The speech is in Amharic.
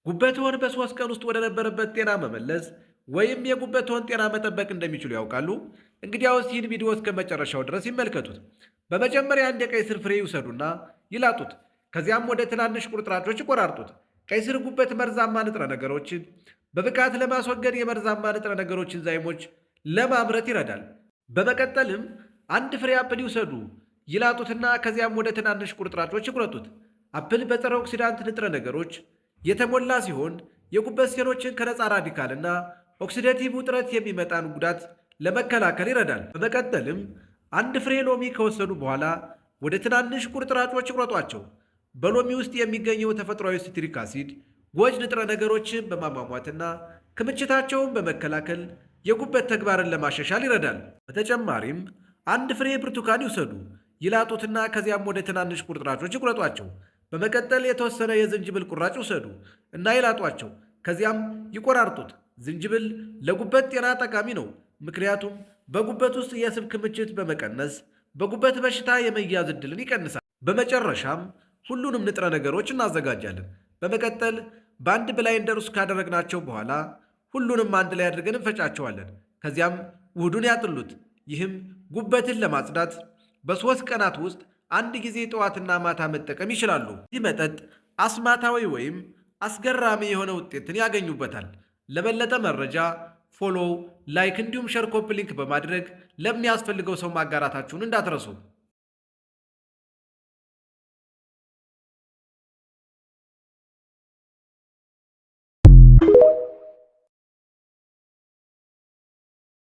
ጉበትዎን በ3 ቀን ውስጥ ወደ ነበረበት ጤና መመለስ ወይም የጉበትዎን ጤና መጠበቅ እንደሚችሉ ያውቃሉ? እንግዲያውስ ይህን ቪዲዮ እስከ መጨረሻው ድረስ ይመልከቱት። በመጀመሪያ አንድ የቀይ ስር ፍሬ ይውሰዱና ይላጡት። ከዚያም ወደ ትናንሽ ቁርጥራጮች ይቆራርጡት። ቀይ ስር ጉበት መርዛማ ንጥረ ነገሮችን በብቃት ለማስወገድ የመርዛማ ንጥረ ነገሮች ኢንዛይሞች ለማምረት ይረዳል። በመቀጠልም አንድ ፍሬ apple ይውሰዱ፣ ይላጡትና ከዚያም ወደ ትናንሽ ቁርጥራጮች ይቁረጡት። Apple በጸረ oxidant ንጥረ ነገሮች የተሞላ ሲሆን የጉበት ሴሎችን ከነፃ radical እና oxidative ውጥረት የሚመጣን ጉዳት ለመከላከል ይረዳል። በመቀጠልም አንድ ፍሬ ሎሚ ከወሰዱ በኋላ ወደ ትናንሽ ቁርጥራጮች ይቁረጧቸው። በሎሚ ውስጥ የሚገኘው ተፈጥሯዊ citric acid ጎጅ ንጥረ ነገሮችን በማሟሟትና ክምችታቸውን በመከላከል የጉበት ተግባርን ለማሻሻል ይረዳል። በተጨማሪም አንድ ፍሬ ብርቱካን ይውሰዱ፣ ይላጡትና ከዚያም ወደ ትናንሽ ቁርጥራጮች ይቁረጧቸው። በመቀጠል የተወሰነ የዝንጅብል ቁራጭ ይውሰዱ እና ይላጧቸው፣ ከዚያም ይቆራርጡት። ዝንጅብል ለጉበት ጤና ጠቃሚ ነው፣ ምክንያቱም በጉበት ውስጥ የስብ ክምችት በመቀነስ በጉበት በሽታ የመያዝ ዕድልን ይቀንሳል። በመጨረሻም ሁሉንም ንጥረ ነገሮች እናዘጋጃለን። በመቀጠል በአንድ blender ውስጥ ካደረግናቸው በኋላ ሁሉንም አንድ ላይ አድርገን እንፈጫቸዋለን። ከዚያም ውህዱን ያጥሉት። ይህም ጉበትን ለማጽዳት በ3 ቀናት ውስጥ አንድ ጊዜ ጠዋትና ማታ መጠቀም ይችላሉ። ይህ መጠጥ አስማታዊ ወይም አስገራሚ የሆነ ውጤትን ያገኙበታል። ለበለጠ መረጃ follow፣ like እንዲሁም share፣ copy link በማድረግ ለሚያስፈልገው ሰው ማጋራታችሁን እንዳትረሱ።